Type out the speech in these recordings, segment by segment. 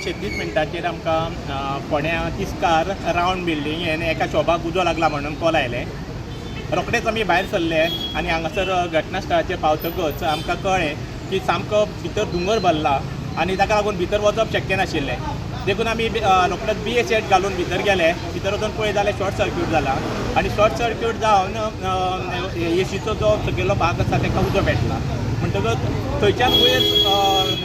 8:36 मिनटाचेर आमकां फोंड्या तिस्कार round building हें एका शॉपाक उजो लागला म्हणून कॉल आयलें. रोखडेच आमी भायर सरले आनी हांगासर घटनास्थळाचेर पावतकच आमकां कळ्ळें की सामको भितर धुंगर भरला आनी ताका लागून भितर वचप शक्य नाशिल्लें. देखून आमी रोखडेच बी ए सेट घालून भितर गेले. भितर वचून पळयत जाल्यार शॉर्ट सर्क्यूट जाला आनी शॉर्ट सर्क्यूट जावन एशीचो जो सकयलो भाग आसा ताका उजो पेटला. म्हणटकच थंयच्यान वयर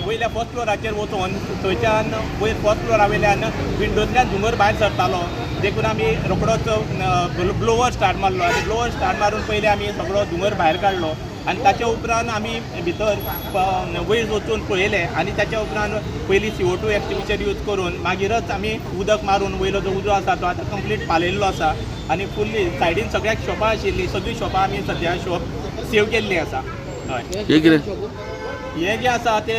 वयल्या फर्स्ट फ्लोराचेर वचून, थंयच्यान वयर फर्स्ट फ्लोरा वयल्यान विंडोंतल्यान धुंगर भायर सरतालो. देखून आमी रोखडोच ब्लोवर स्टार्ट मारलो आनी ब्लोवर स्टार्ट मारून पयलीं आमी सगळो धुंगर भायर काडलो आनी ताच्या उपरांत आमी भितर वयर वचून पळयलें आनी ताच्या उपरांत पयलीं CO2 extinguisher use करून मागीरच आमी उदक मारून वयलो जो उजो आसा तो आतां कंप्लीट पालयल्लो आसा. आनी फुल्ली सायडीन सगळ्याक शॉपां आशिल्लीं, सगळीं शॉपां आमी सद्या शॉप सेव केल्लीं आसा, हय. हे कितें? हे जे आसा ते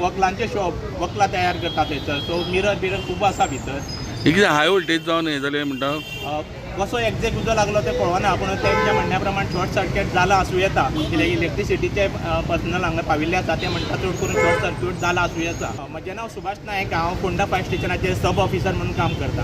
वकलांचे शॉप, वकलां तयार करता थंयसर. सो मिरर बिरर खूब आसा भितर. हे कितें हाय वोल्टेज जावन हें जालें म्हणटा? कसो एक्झॅक्ट उजो लागलो तें कळना, पूण तेंच्या म्हणण्या प्रमाण शॉर्ट सर्किट जाला आसूं येता, कित्याक इलेक्ट्रिसिटीचे पर्सनल हांगा पाविल्ले आसा. ते म्हणटा चड करून शॉर्ट सर्किट जाला आसूं येता. म्हजें नांव सुभाष नायक. हांव फोंडा फायर स्टेशनाचेर सब ऑफिसर म्हणून काम करता.